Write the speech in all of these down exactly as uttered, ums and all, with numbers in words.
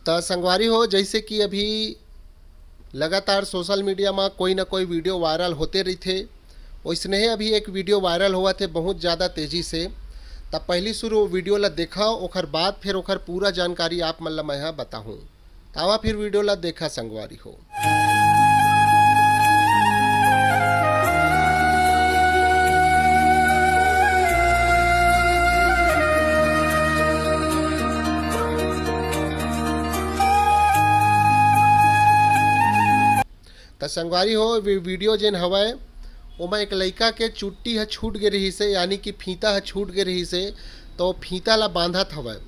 त संगवारी हो, जैसे कि अभी लगातार सोशल मीडिया म कोई ना कोई वीडियो वायरल होते रहिथे, वैसने ही अभी एक वीडियो वायरल होवत हे बहुत ज़्यादा तेज़ी से। त पहली शुरू वीडियो ला देखा, ओखर बाद फिर ओखर पूरा जानकारी आप मन ला मैं ह बताहूँ। त आवा फिर वीडियो ला देखा संगवारी हो। त संगवारी हो, वी-, वीडियो जेन हवय, ओमा एक लइका के चुट्टी ह छूट गे रहिस हे, यानी कि फीता ह छूट गे रहिस हे, तो फीता ला बांधत हवय।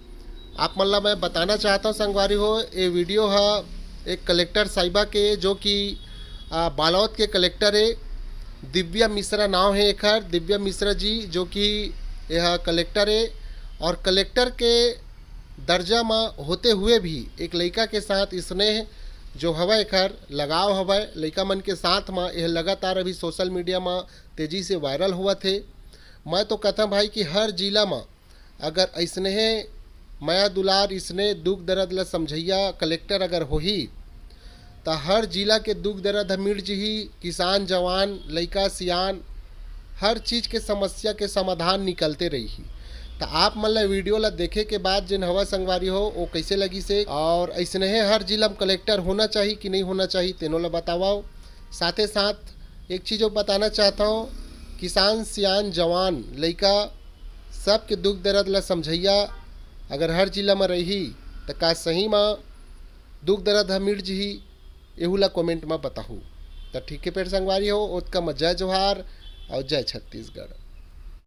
आप मन ला मैं बताना चाहत हंव संगवारी हो, ये वीडियो ह एक कलेक्टर साहिबा के, जो कि, आ, बालोद के कलेक्टर हे, दिव्या मिश्रा नाव हे एखर, दिव्या मिश्रा जी, जो कि यह कलेक्टर हे और कलेक्टर के दर्जा म होते हुए भी एक लइका के साथ स्नेह जो हवय, एखर लगाव हवय लइका मन के साथ म, यह लगातार अभी सोशल मीडिया म तेजी से वायरल होवत हे। मैं तो कथंव भाई कि हर जिला म अगर अइसने मया दुलार, इसने दुख दर्द ल समझइया कलेक्टर अगर होही, त हर जिला के दुख दर्द ह मिट जिही। किसान, जवान, लइका, सियान, हर चीज के समस्या के समाधान निकलते रही। त आप मन ला वीडियो ला देखे के बाद जेन हवा संगवारी हो, वो कैसे लगिस हे और अइसने हर जिला म कलेक्टर होना चाहिए कि नहीं होना चाहिए, तेनो ला बतावव। साथे साथ एक चीज और बताना चाहता हूँ, किसान, सियान, जवान, लइका, सबके दुख दर्द ला समझइया अगर हर जिला म रही, त का सही म दुख दर्द ह मिट जिही? एहू ला कमेंट म बताहू। त ठीक हे, फेर संगवारी हो, ओतका म जय जोहार और जय छत्तीसगढ़।